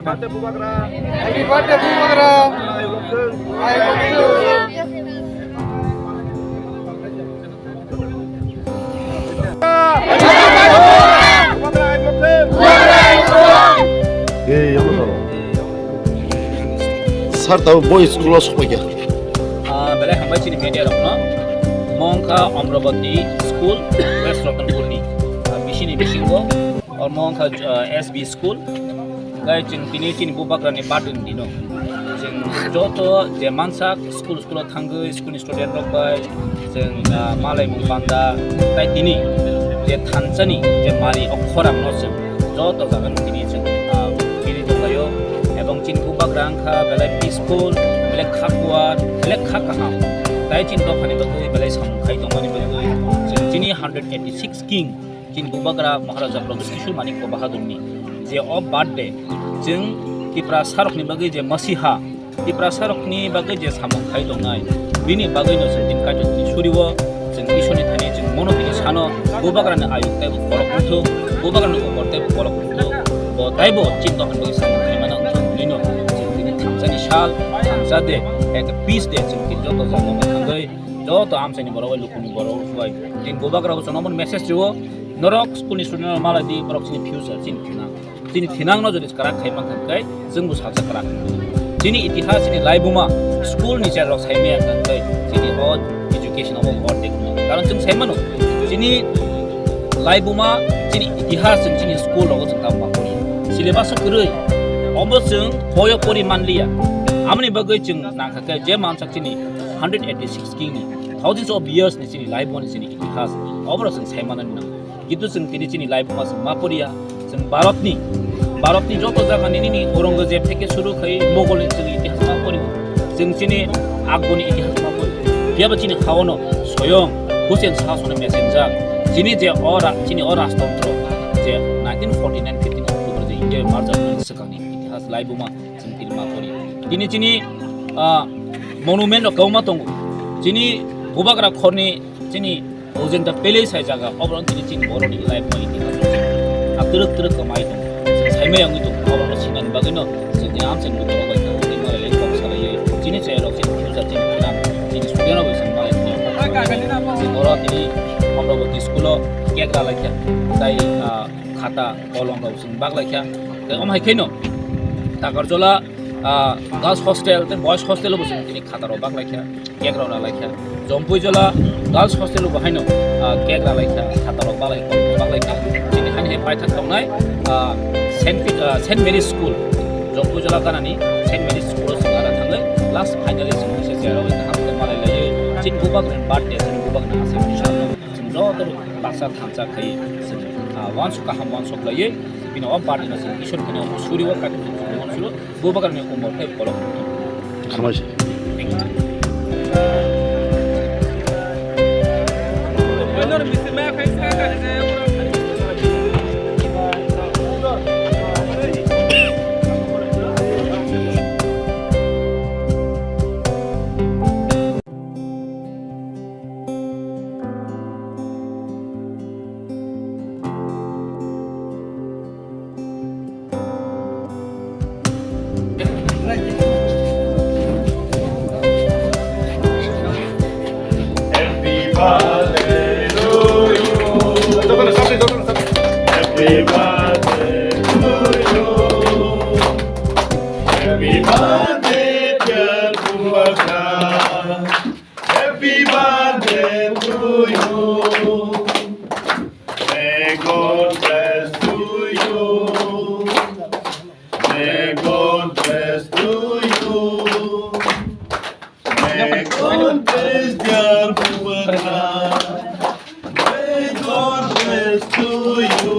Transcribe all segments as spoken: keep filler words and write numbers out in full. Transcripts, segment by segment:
Happy birthday, Bubagra. Happy birthday, Bubagra. Ayuk lok chwng. Ayuk lok chwng. Bubagra, ayuk lok chwng. Sir, tabo bo school o sokphaikha. Ah, belai hambai chini media rokno. Mo wngkha Amravati School, West Ratanpurni. Ah, bisini bisingo, omo wngkha, ah, S B School. Tei chwng tini chini Bubagrani birthday ni dino. Chwng joto je mansak school, school o thangwi, school ni student rok bai chwng, ah, malaimung panda. Tei tini je thansani je mari o khorang no chwng joto jaga ni tini chwng, ah, bini tonglaio. Ebong chini Bubagra wngkha belai peaceful, belai kha kuar, belai kha kaham. Tei chini dophani bagwi belai samung khai tongmani bagwi chwng chini hundred eighty six king chini Bubagra Maharaja Pragjyot Kishore Manikya Bahadurni je o birthday, chwng Tiprasa rokni bagwi je masiha, Tiprasa rokni bagwi je samung khai tongnai, bini bagwino chwng tini Kaitor tini surio, chwng Ishorni thani chwng mono tini sano, Bubagrani ayuk teibo kolok wngthok, Bubagrani ukor teibo kolok wngthok, bo teibo chini dophani bagwi samung khaimano wngthok hinwino chwng tini thansani sal, thansa de, ekta peace de chwng tini joto jaga o thangwi, joto amchaini borok bai, lukuni borok bai, tini Bubagra bo chwngno message rio, norok school ni student rok malai di, borok chini future, chini thinang. Chini thinangno jodi kwrak khai mankha khe, chwngbo salsa kwrak. Chini itihas, chini laibuma, school ni cherrok saimaya kha khe, chini o education abo ordek wngya. Karon chwng saimano, chini laibuma, chini itihas, chwng chini school rogo chwng tamo ma pori. Syllabus o kwrwi, obo chwng boyo pori manliya. Amoni bagwi chwng nangkha khe je mansak chini hundred eighty six king ni, thousands of years ni chini laibuma ni chini itihas, obo chwng saimano nang. Kintu chwng tini chini laibuma chwng ma poriya, chwng Bharatni, Bharatni joto jaga nini ni Aurangzeb theke suru khai Mogol ni chwng itihas ma pori, chwng chini Akbor ni itihas ma pori. Phiya ba chini haono soyong Hussein Shah sone messenger, chini je ora, chini o rajtantro je nineteen forty nine fifteen October je India marjak nani swkang ni itihas laibuma chwng tini ma pori. Tini chini, ah, monument rok kwbangma tongo. Chini Bubagra khorni chini Ojenta Palace hai jaga, oborok tini chini borokni life mai tini. A twrwk twrwk kwmai tong. Saimai wngwi tong. Oborokno sinani bagwino chwng tini amchaini borok bai tong. Tini malai lai kok salaiwi. Chini chayarok chini future chini phinang. Chini student rok bai chwng malai tong. Chini oro tini Amravati school o cake ralaikha. Tai, ah, khata kolom rok chwng baklaikha. Tei omo hai khaino Takarjola, ah, girls hostel tei boys hostel o bo chwng tini khata rok baklaikha. Cake rok ralaikha. Jompuijola girls hostel bo haino, ah, cake ralaikha, khata rok balai, balai kha. Chini hani hai paithak tongnai, ah, Saint Pet-, ah, Saint Mary's School, Jompuijola ganani Saint Mary's School o chwng ara thangwi last finally chwng kisa chayarok kaham khe malai laiwi chini Bubagrani birthday, chini Bubagrani aswk kisa chwng joto baksa thansa khai chwng, ah, uansuk kaham uansuk laiwi bini o birthday no chwng Isor thani suri o kaitor chwng uansuro. Bubagrani umor tei kolok. Hambai se. Happy birthday to you. Happy birthday to you. Happy birthday, dear Bubagra. Happy birthday to you. May God bless to you. May God bless to you. May God bless, dear Bubagra. May God bless to you.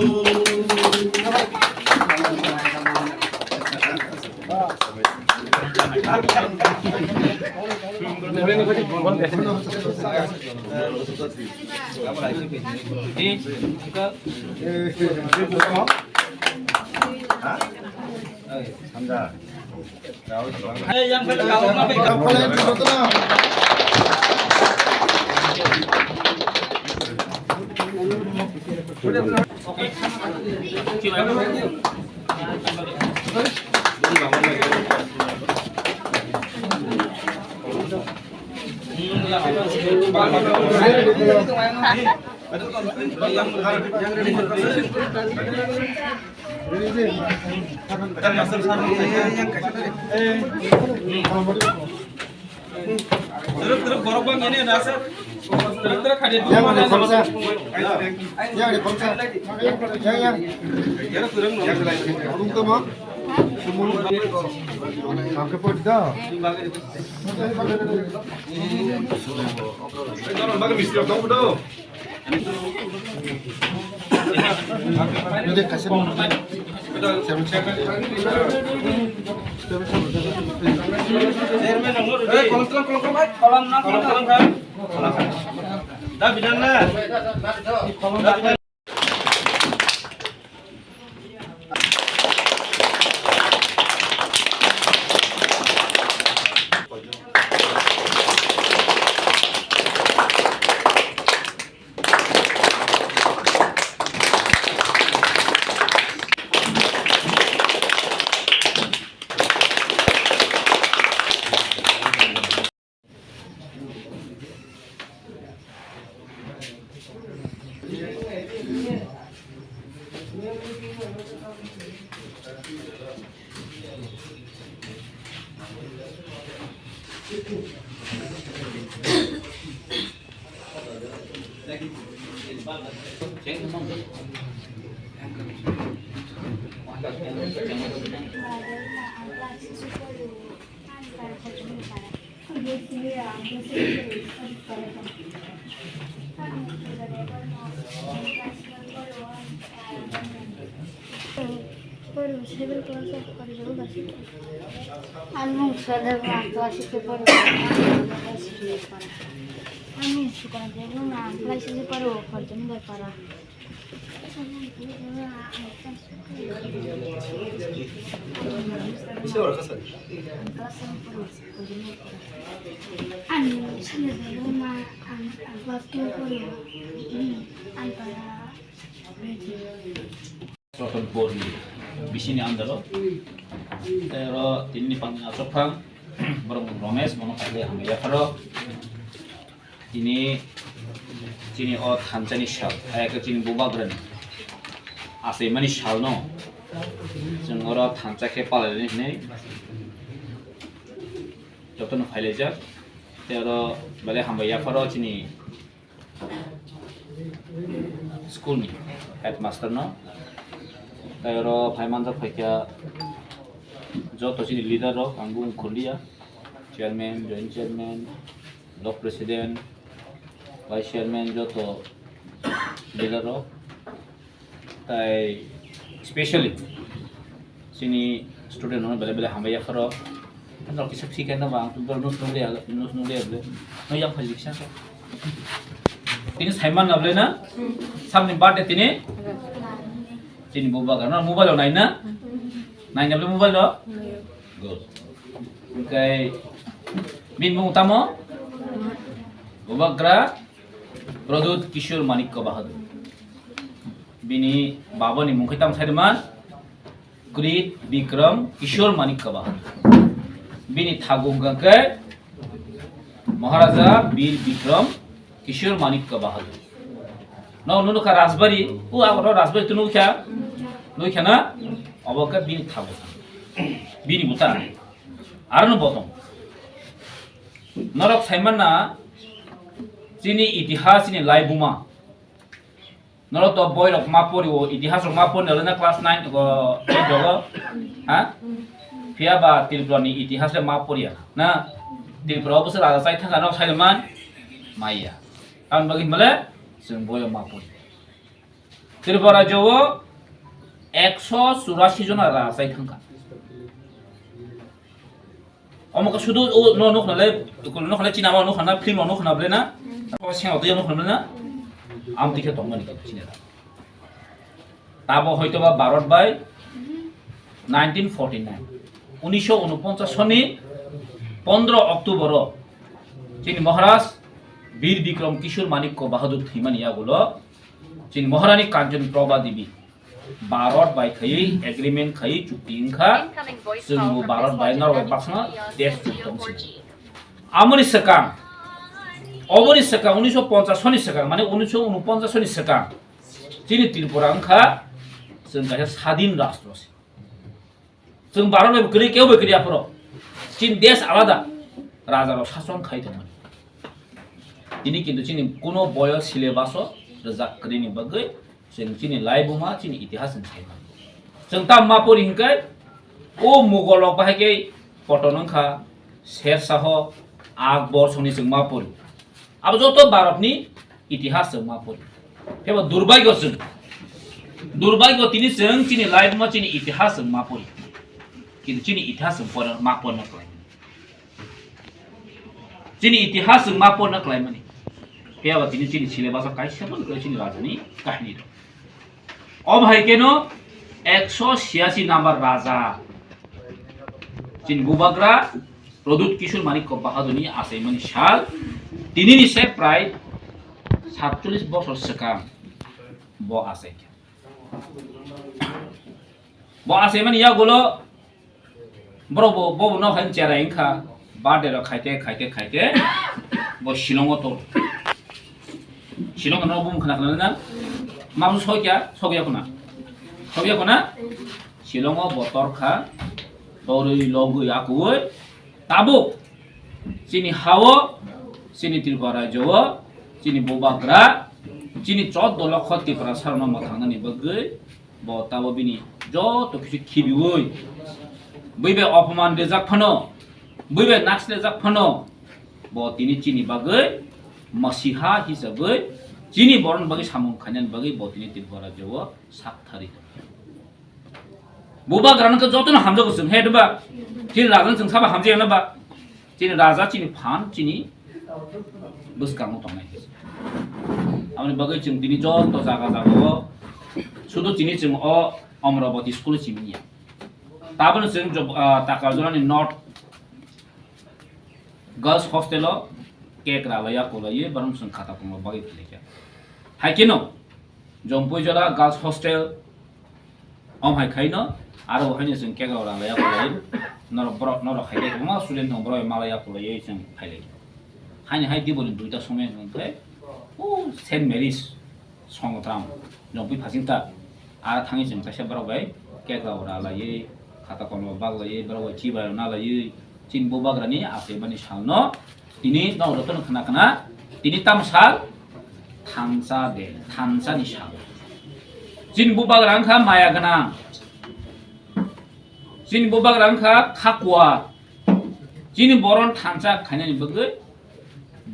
Terus, terus borok bang ini rasa. Terus, terus kada dua mana? Yang ada khorsa. Yang ada khorsa. Yang, yang. Yang ada kurang, no? Yang lain. Belum tamo. Semua. Sampai pun dah. Ini orang bagi mistri apa udah? Ang mung sale ma to asi ke paro. Ang mung suka de ma ang lai si paro ko jum de para. Ang sale de ma ang ang ba ke paro. Ang para. Ratan Pori bisini andaro. Tei oro tinini pangni achukphang borok Romesh, bono kaisa hamya pharo. Tini chini o thansa ni sal, ayakhe chini bubagrani achaimani salno chwng oro thansa khe palainani hinwi jotono phailaijak. Tei oro belai hambai yapharo chini school ni headmaster no. Tei oro phai manjak phaikha joto chini leader rok, ang bo wngkha liya, chairman, joint chairman, block president, vice chairman, joto leader rok. Tai specially chini student no belai belai hambai yapharo. Nok kisa phikha na ba ang to nus nung liya, nus nung liya bole. No yang phai kisa. Tini Simon na bole na? Samni birthday tini? Chini bubagra na mobile o nai na? Nai na bole mobile o? Good. Oke. Min mung tamo? Bubagra Pradyut Kishore Manikya Bahadur. Bini babani mung khe tamo saiman? Krit Bikram Kishore Manikya Bahadur. Bini thago hwnkha khe Maharaja Bir Bikram Kishore Manikya Bahadur. No, no, nukha Rajbari, u abo Rajbari tu nukha? Nukha na? Abo khe bini thago. Bini buta. Aro no botong. Norok saiman na chini itihas ni laibuma. Norok to boirok ma pori o, itihas rok ma pori nalai na class nine ko eight rogo, ha? Phiya ba Tripura ni itihas le ma pori ya na? Tripura o bwswk raja chai thangkha no sai man maya. Tamni bagwi himale chwng boyo ma pori. Tripura rajyo o ekso churasi jona raja chai thangkha. Omo khe sudu o no nukna le, nukna le chini ama nukna film o nukna ble na? O seng o twi nukna ble na? Am tikhe tongmani kok chini da. Tabo hoito ba Bharat bai nineteen forty nine, unisho unoponchas soni pondro October o chini Maharaj Bir Bikram Kishore Manikya Bahadur thwimani yagulo chini Maharani Kanchan Prabha Devi Bharat bai khaiwi agreement khaiwi chukti wngkha, chwngbo Bharat bai norok bai baksana desh chuk tong sini. Amoni swkang, oboni swkang, unisho ponchash ni swkang, mane unisho unuponchash ni swkang, chini Tripura wngkha chwng kaisa sadin rashtra se. Chwng Bharat bai kwrwi, kebo bai kwrwi aphuru. Chini desh alada, raja rok sason khai tongmani. Tini kintu chini kuno boyo syllabus o rwjak kwrwini bagwi chwng chini laibuma, chini itihas chwng sai mano. Chwng tam ma pori hinkai, o Mughal rok bahai khe Pathan wngkha, Sher Shah, Akbar songni chwng ma pori. Abo joto Bharat ni itihas chwng ma pori. Phebo durbaigyo chwng. Durbaigyo tini chwng chini laibuma chini itihas chwng ma pori. Kintu chini itihas chwng pora ma porna kwlai. Chini itihas chwng ma porna kwlaimani. Phiya ba tini chini syllabus o kaisa bo kwrwi chini raja ni kahini rok. Obo hai keno ekso chhiyasi number raja. Chini bubagra Pradyut Kishore Manikya Bahadur ni achaimani sal. Tini ni se prai satcholish bosor swkang bo achai kha. Bo achaimani yagulo borok bo, bo, bo no hai cherai wngkha, birthday rok khaite, khaite, khaite, bo Shillong o tor. Shillong no bum khna khna na, ma bum sokya, sokya kuna. Sokya kuna, Shillong o bo tor kha, torwi logwi akui, tabuk, chini ha o, chini Tripura rajyo o, chini bubagra, chini choddo lokho Tiprasa rok no mwthang nani bagwi, bo tabo bini joto kisu khibiui, bui bai opoman rijak phano, bui bai naksi rijak phano, bo tini chini bagwi masiha hisabwi chini borokni bagwi samung khainani bagwi bo tini Tripura rajyo o sak thari tongkha. Bubagra no khe jotono hamjago chwng, he, diba? Chini raja no chwng sabo hamjaya na ba? Chini raja, chini phan, chini bwskango tongnai. Aboni bagwi chwng tini joto jaga jaga o, sudu tini chwng o Amravati school o simi ya. Taboni chwng job-, ah, Takarjala ni North Girls Hostel o cake ralaiya kwlaiwi borok chwng khata tongma bagwi phaikha. Hai kheno Jompuijala Girls Hostel Om hai khaino, aro bo haino chwng kega ora laya kwlai, norok borok, norok hai khe kwbangma student tongo, borok malaya kwlaiwi chwng phailai. Haini hai diboni duita somoi hwnkhe, o Saint Mary's Songotram, Jompi Phasingta, aro thangwi chwng kaisa borok bai kega ora laiwi, khata kolom bak laiwi, borok bai chibai rok na laiwi, chini bubagrani achaimani salno, tini no jotono khna khna, tini tam sal, thansa de, thansa ni sal. Chini bubagra wngkha maya gwnang. Chini bubagra wngkha khakua. Chini boron thansa khainani bagwi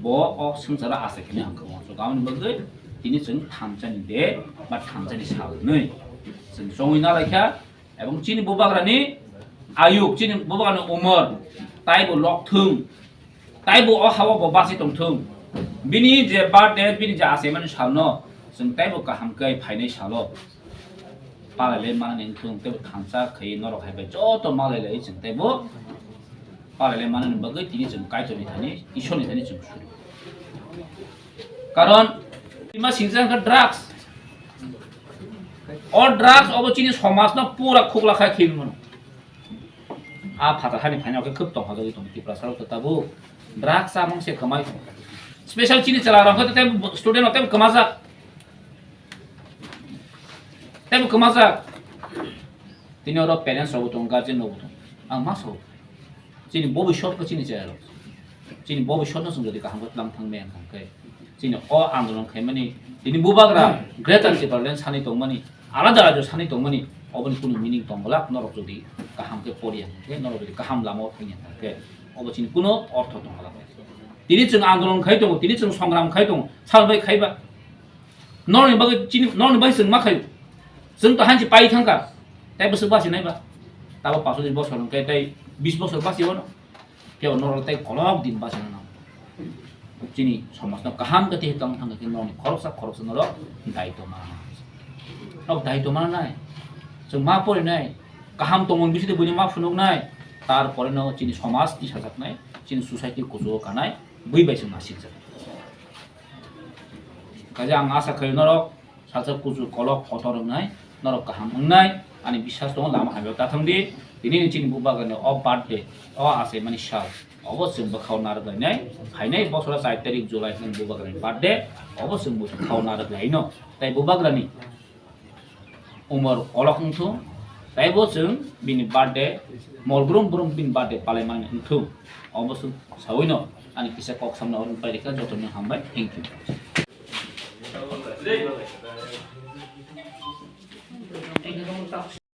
bo o swngcharo achai khainai ang khe uansuk. Aboni bagwi tini chwng thansa ni de ba thansa ni sal hwnwi chwng chongwi na laikha. Ebong chini bubagrani ayuk, chini bubagrani umor, taibo lokthung, taibo o hao bo basi tongthung. Bini je birthday, bini je achaimani salno chwng taibo kaham khe phainai salo palailai manani wngthung, taibo thansa khai norok hai bai joto malailai chwng taibo palailai manani bagwi tini chwng Kaitorni thani, Isorni thani chwng suri. Karon ima singjak kha drugs. O drugs obo chini somajno pura khukla khai khil mano. A phatar hani phaina khe khub tongthok jagwi tongo Tiprasa rok tabuk drugs chamung se kwmai tongo. Special chini chwla rok khe tei student rok tei kwmajak. Tei kwmajak. Tini oro parents rok bo tongo, guardian rok bo tongo. Ang ma sao. Chini bobiswt khe chini chaya rok. Chini bobiswt no chwng jodi kaham khe tlang thang maya wngkha khe, chini o andolon khaimani, tini bubagra Greater Tipraland sani tongmani, alada rajyo sani tongmani, oboni kunu meaning tong glak, norok jodi kaham khe poriya hwnkhe, norok jodi kaham lama o thangya hwnkhe, obo chini kunu ortho tong glak. Tini chwng andolon khai tongo, tini chwng songram khai tongo, sal bai khaiba. Norokni bagwi chini, norokni bagwi chwng ma khaio. Chwng to hanchi pai thangkha. Tei bwswk basi nai ba? Tabo paso din bosor hwnkhe tei bis bosor basi wano. Kebo norok tei kolok din basi nang. Chini somajno kaham khe tei tong thangkha khe norokni khoroksa khoroksa norok daitw ma. Norok daitw ma nai. Chwng ma pori nai. Kaham tongmung bisingtwi buini ma phunuk nai. Tarpore no chini somaj tisajak nai. Chini society kuchugo kanai. Bui bai chwng ma sikjak. Kaisa ang asa khaio norok salsa kuchuk kolok kotor wngnai, Norok kaham wngnai, ani biswas tongo lama hamya ta thang di. Tini ni chini bubagrani o birthday, o achaimani sal, obo chwng bwkhao narwk lainai. Phainai bosora char tarik July chini bubagrani birthday, obo chwng bwkhao narwk laino. Tai bubagrani umor kolok wngthung, taibo chwng bini birthday, mol brum brum bini birthday palaimani wngthung. Obo chwng sawino ani kisa kok samna horo pai rikha, jotono hambai, thank you.